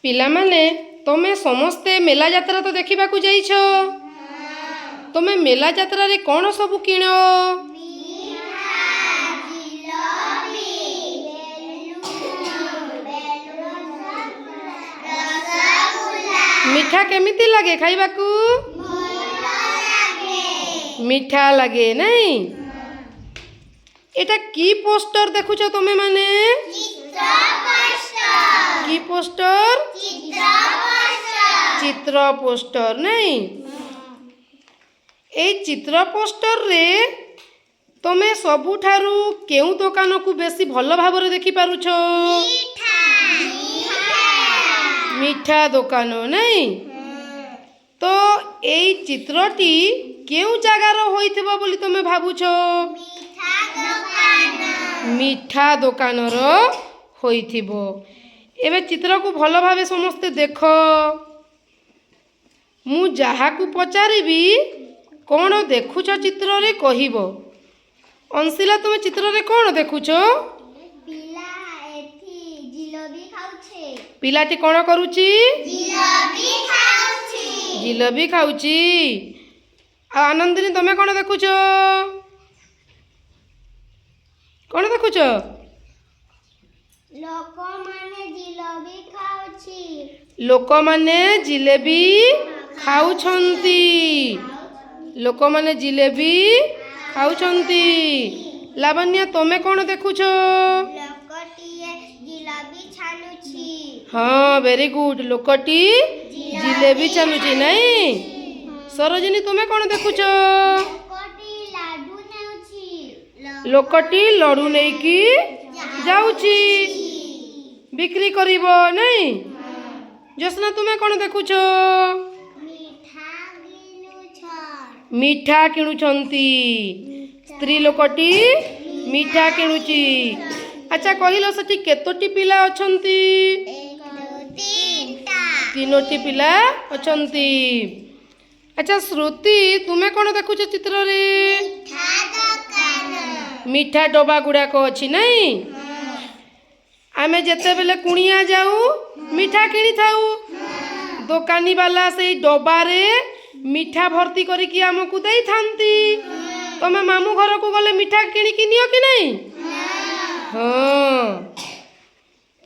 ପିଲାମାନେ, ତମେ ସମସ୍ତେ ମେଲା ଯାତ୍ରା ତ ଦେଖିବାକୁ ଯାଇଛ। ତମେ ମେଲା ଯାତ୍ରାରେ କ'ଣ ସବୁ କିଣ? ମିଠା, ଜିଲପି, ବେଲୁନ, ରସଗୋଲା। ମିଠା କେମିତି ଲାଗେ ଖାଇବାକୁ? ଭଲ ଲାଗେ। ମିଠା ଲାଗେ, ନାଇଁ? ଏଇଟା କି ପୋଷ୍ଟର ଦେଖୁଛ ତମେ ମାନେ? ଚିତ୍ର ପୋଷ୍ଟର। କି ପୋଷ୍ଟର? ଚିତ୍ର ପୋଷ୍ଟର। ଚିତ୍ର ପୋଷ୍ଟର, ନାଇଁ? ଏଇ ଚିତ୍ର ପୋଷ୍ଟରରେ ତମେ ସବୁଠାରୁ କେଉଁ ଦୋକାନକୁ ବେଶୀ ଭଲ ଭାବରେ ଦେଖିପାରୁଛ? ମିଠା। ମିଠା ଦୋକାନ, ନାଇଁ? ତ ଏଇ ଚିତ୍ରଟି କେଉଁ ଜାଗାର ହୋଇଥିବ ବୋଲି ତମେ ଭାବୁଛ? ମିଠା ଦୋକାନ। ମିଠା ଦୋକାନର ହୋଇଥିବ। ଏବେ ଚିତ୍ରକୁ ଭଲ ଭାବେ ସମସ୍ତେ ଦେଖ। ମୁଁ ଯାହାକୁ ପଚାରିବି, କ'ଣ ଦେଖୁଛ ଚିତ୍ରରେ କହିବ। ଅଂଶିଲା, ତୁମେ ଚିତ୍ରରେ କ'ଣ ଦେଖୁଛ? ପିଲା ଏଠି ଜିଲବି ଖାଉଛି। ପିଲାଟି କ'ଣ କରୁଛି? ଜିଲବି ଖାଉଛି। ଜିଲବି ଖାଉଛି। ଆଉ ଆନନ୍ଦିନୀ, ତମେ କ'ଣ ଦେଖୁଛ? କ'ଣ ଦେଖୁଛ? ଲୋକମାନେ ଜିଲବି ଖାଉଛି। ଲୋକମାନେ ଜିଲେବି ଖାଉଛନ୍ତି। ଲୋକମାନେ ଜିଲେବି ଖାଉଛନ୍ତି। ଲାବଣ୍ୟ, ତମେ କ'ଣ ଦେଖୁଛ? ଲୋକଟିଏ ଜିଲବି ଛାଣୁଛି। ହଁ, ଭେରି ଗୁଡ୍। ଲୋକଟି ଜିଲେବି ଛାଣୁଛି, ନାଇଁ? ସରୋଜିନୀ, ତୁମେ କ'ଣ ଦେଖୁଛ? ଲୋକଟି ଲାଡୁ ନେଉଛି। ଲୋକଟି ଲଡୁ ନେଇକି ଯାଉଛି, ବିକ୍ରି କରିବ, ନାଇଁ? ଜ୍ୟୋତ୍ସ୍ନା, ତୁମେ କ'ଣ ଦେଖୁଛ? ମିଠା କିଣୁଛ। ମିଠା କିଣୁଛନ୍ତି। ସ୍ତ୍ରୀ ଲୋକଟି ମିଠା କିଣୁଛି। ଆଚ୍ଛା କହିଲ, ସେଠି କେତୋଟି ପିଲା ଅଛନ୍ତି? ଏକ, ଦୁଇ, ତିନିଟା। ତିନୋଟି ପିଲା ଅଛନ୍ତି। ଆଚ୍ଛା ଶ୍ରୁତି, ତୁମେ କ'ଣ ଦେଖୁଛ ଚିତ୍ରରେ? ମିଠା ଦୋକାନ। ମିଠା ଡବା ଗୁଡ଼ାକ ଅଛି, ନାଇଁ? ଆମେ ଯେତେବେଳେ କୁଣିଆ ଯାଉ, ମିଠା କିଣିଥାଉ। ଦୋକାନୀ ବାଲା ସେଇ ଡବାରେ ମିଠା ଭର୍ତ୍ତି କରିକି ଆମକୁ ଦେଇଥାନ୍ତି। ତମେ ମାମୁଁ ଘରକୁ ଗଲେ ମିଠା କିଣିକି ନିଅ କି ନାହିଁ? ହଁ।